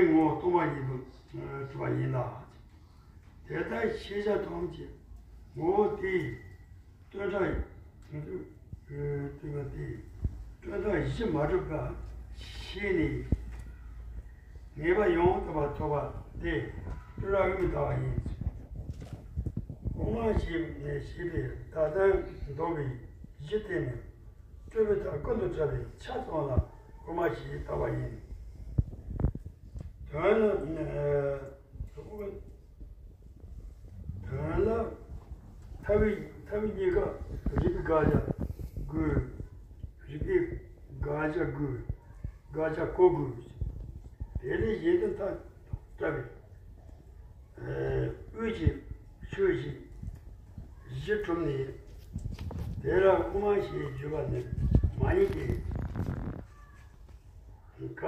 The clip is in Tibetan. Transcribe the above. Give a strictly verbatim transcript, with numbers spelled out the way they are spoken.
ངོ་བོ་སྟོང་པ་ཉིད་དུ་གྲུབ་པ་ཡིན་ལ། དེ་ལྟར་ཤེས་བྱ་ཐམས་ཅད་ངོ་བོ་དེའི་སྟོང་ཕྲ་ཡིན་དུ་གྲུབ་པ་དེ་སྟོང་ཕྲ་གཞི་མ་གྲུབ་པ་ཤེས་ནས། ངེས་པ་ཡང་དག་པར་རྟོགས་པ་དེ་སྤྲོས་བྲལ་དབུས་མི་ལྡན་པ་ཡིན། དབུ་མ་ཞེས་ཞེས་པའི་བརྡ་དོན་འདོགས་པའི་གཞི་དེ་ནི་སྤྲོས་པའི་མཐའ་ཀུན་ཏུ་བྲལ་བའི་ཆ་ཙམ་ལ་དབུ་མ་ཞེས་བཏགས་པ་ཡིན། དོན་ནི། དོན་ལ། མཐའ་དབུས་མཐའ་དབུས་གཉིས་ཀ་རིགས་པའི་དགག་བྱ་དགོས། རིགས་པའི་དགག་བྱ་དགོས། དགག་བྱ་གོ་དགོས། དེ་ལས་གཞན་དོན་མཐའ་དག་བྲལ་བའི་དབུས་ཀྱི་ཆོས་ཤིག་གཞི་གྲུབ་ནས། དེ་ལ་དབུ་མ་ཞེས་བརྗོད་པ་ནི་མ་ཡིན་ཏེ། ག་